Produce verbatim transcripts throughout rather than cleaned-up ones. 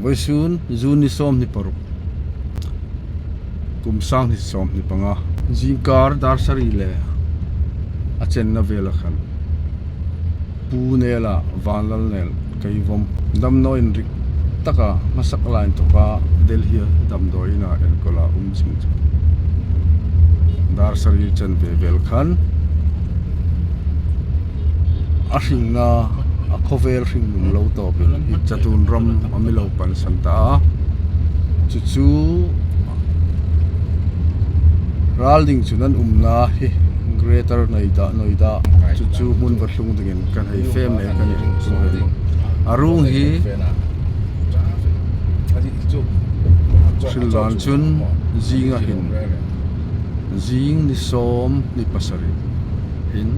Vawisun June ni sawmhni paruk, kum sanghni sawmhni panga, zingkar dar sari le a chenna vela khan Pu Nela Vanlalnel Keivom damnaw inrik taka hmasak lai inthoka Delhi damdawi ina enkawla um zing chu dar sari chanve vel khan a hringna, a khawvel hringnun lo tawpin hi chatuon ram a mi lo pansan ta a. Chu chu ral ding chun an umna hi Greater Noida, Noida, chu chu hmun va tlung dingin kan hei fe mek a nih. A rung hi hril dan chun zinga hin, zing ni sawmhni pasari hin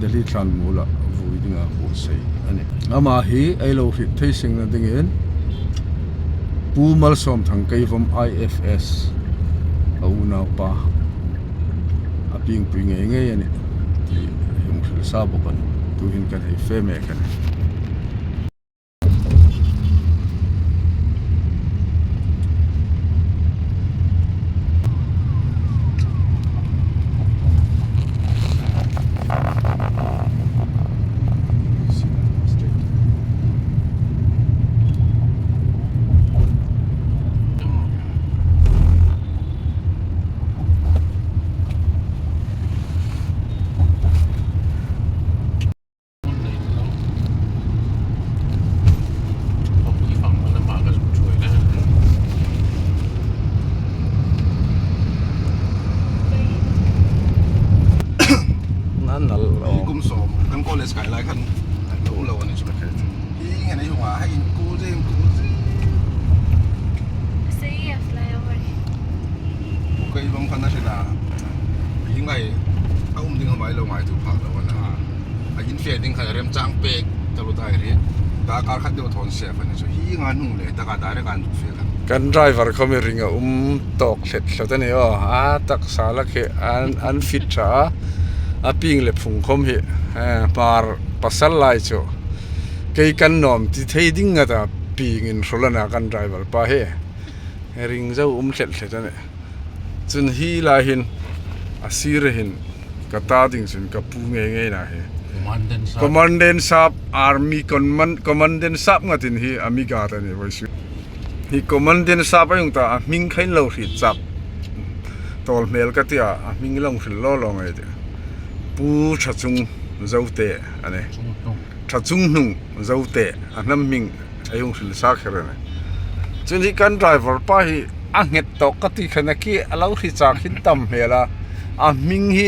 Delhi thlanmuola vui dinga buotsai a nih. Ama hi ei lo hriet thei sengna dingin Pu Malsawmthang Keivom I F S a unaupa a piengpui ngei ngei a nih ti hung hril sa bawk a nih. Tuhin kan hei fe mek a nih. Nan nal lo. Kum sawm kan college kai lai khan lo lo a ni chu. Hi ngen ei hung a, hei in ku zing, ku zing. Say yes, fly over. Ku Keivom khan a hril a. Hi ngai a um ding a, mai lo ngaituo phak lo a na. A infe ding kha remchang pek taluo ta hi. Darkar khat deu thawn se kha ni chu. Hi nga hnung le taka direct an fe kha. Kan driver khom hi ring a um tawk hlet hlet a ni aw. A taksa la khi an, an fit ṭha a. A pieng le phung khom hi, eh, Hmar pasal lai chu kei kan nuom ti thei ding a ta piengin hril a na kan driver pa hi. Ring zo um hlet hlet a nih. Chun hi lai hin, a sira hin ka ta ding chun ka pu ngei ngei na hi. Commandant Sap. Commandant Sap, Army Command-, Commandant Sap ngatin hi a mi ga ta ni vawisun. Hi Commandant Sap a hung ta, a hming kha in lo hriet chak tawl hmel ka tia, a hming lo hril lo lo ngai tia. Pu Ṭhachung Zote a nih. Ṭhachunghnung Zote, a hnam hming ei hung hril sa kher a nih. Chun hi kan driver pa hi a nghet tawk ka ti khan a ki a lo hriet chak hin tam hmel a. A hming hi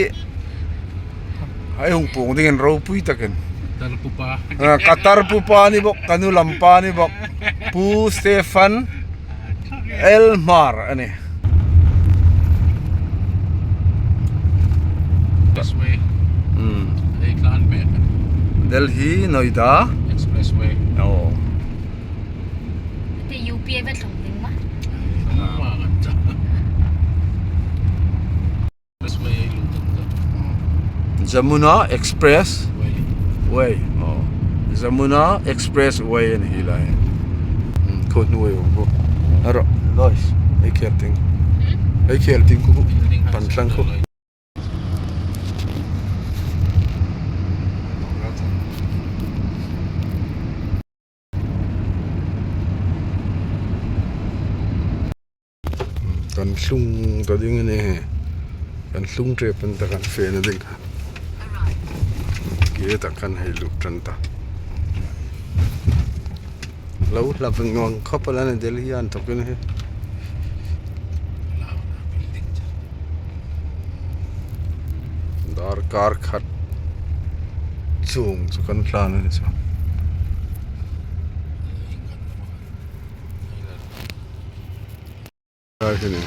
ei hung puong dingin ropui takin. Tar pu pa. Ah, ka tar pu pa ni bawk, ka nu lam pa ni bawk. Pu Stephen L Hmar a nih. Expressway. Hmm. Ei tlan mek. Delhi, Noida. Expressway. Oh. Te U P a va tlung ding ma. Ma kan cha. Expressway ei lung ding ta. Jamuna Express. Way. Way. Oh. Jamuna Expressway a ni hi lai. Hmm, ko hnuoi um ko. Aro. Nice. Ei khel ting. Hmm? Ei khel ting ko. Building pan tlang ko. Kan tlung ta ding a ni hi. Kan tlung ṭep an ta kan fena ding. Gate-a kan hei lut ṭan ta. Lo hla veng veng khawp el a nih Delhi an thawkin hi. Darkar khat chung chu kan tlan a ni chu. Ai, hi ni.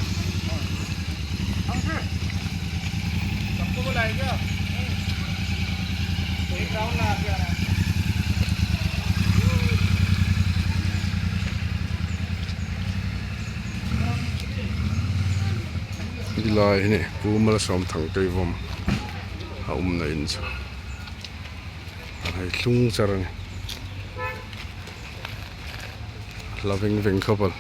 Hi lai hi ni, Pu Malsawmthang Keivom a umna in chu. A hei tlung char a ni. Hla veng veng khawp el.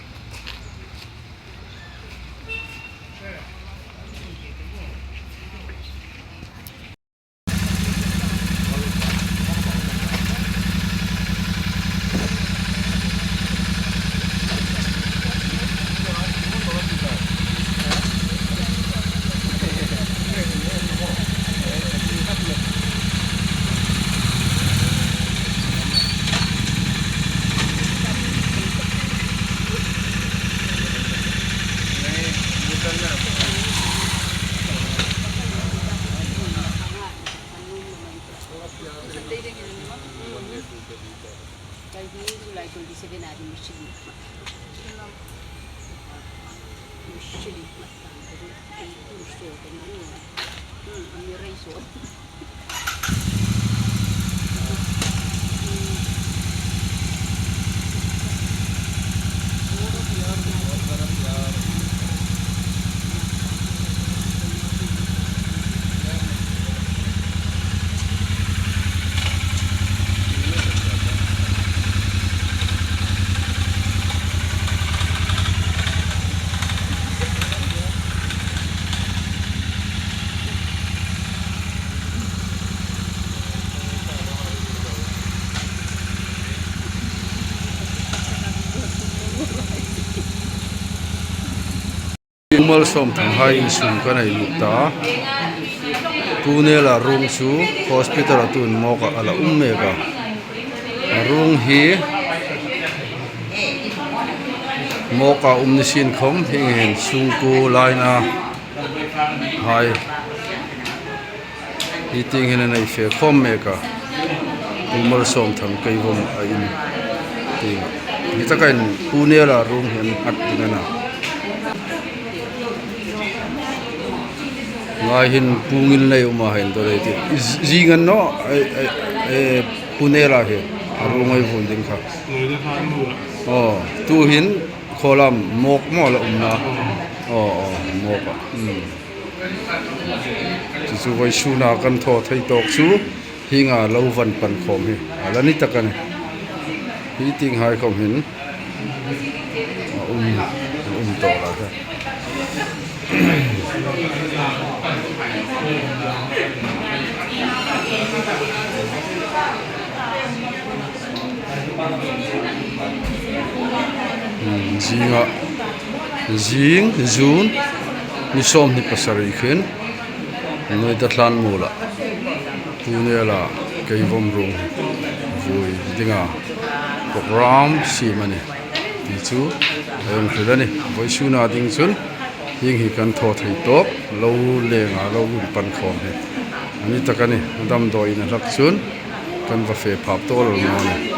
Pu Malsawmthanghai insung kan hei lut ta. Pu Nela ruong chu hospital-a tuhin morgue-a a la um mek a. A ruong hi morgue-a um ni sien khawm hieng hin sungkuo laina hai hi tieng hin an hei fe khawm mek a. Pu Malsawmthang Keivom a in tieng a. Hi taka hin Pu Nela ruong hi an nghat ding a na. Ngai hin Pu Ngilnei um a hin dawr ei ti. Zinga naw, e, e, e, Pu Nela hi a ruong ei vun ding kha. Aw, tuhin khawlam morgue maw la um na. Aw, aw, morgue-a. Hmm. Chu chu vawisuna kan thaw thei tawk chu hienga lo van pan khawm hi a la ni tak a nih. Hi tienghai khawm hin a um, a um tawk a kha. Hmm, zinga, zing, June, ni sawmhni pasari khin, Noida Thlanmuola, Pu Nela Keivom ruong vui dinga program siem a nih ti chu a hung hril a nih. Vawisuna ding chun hieng hi kan thaw thei tawk, lo lenga lo vun pan khawm hi a ni tak a nih. Damdawiin a hlak chun kan va fe phak tawk naw a nih.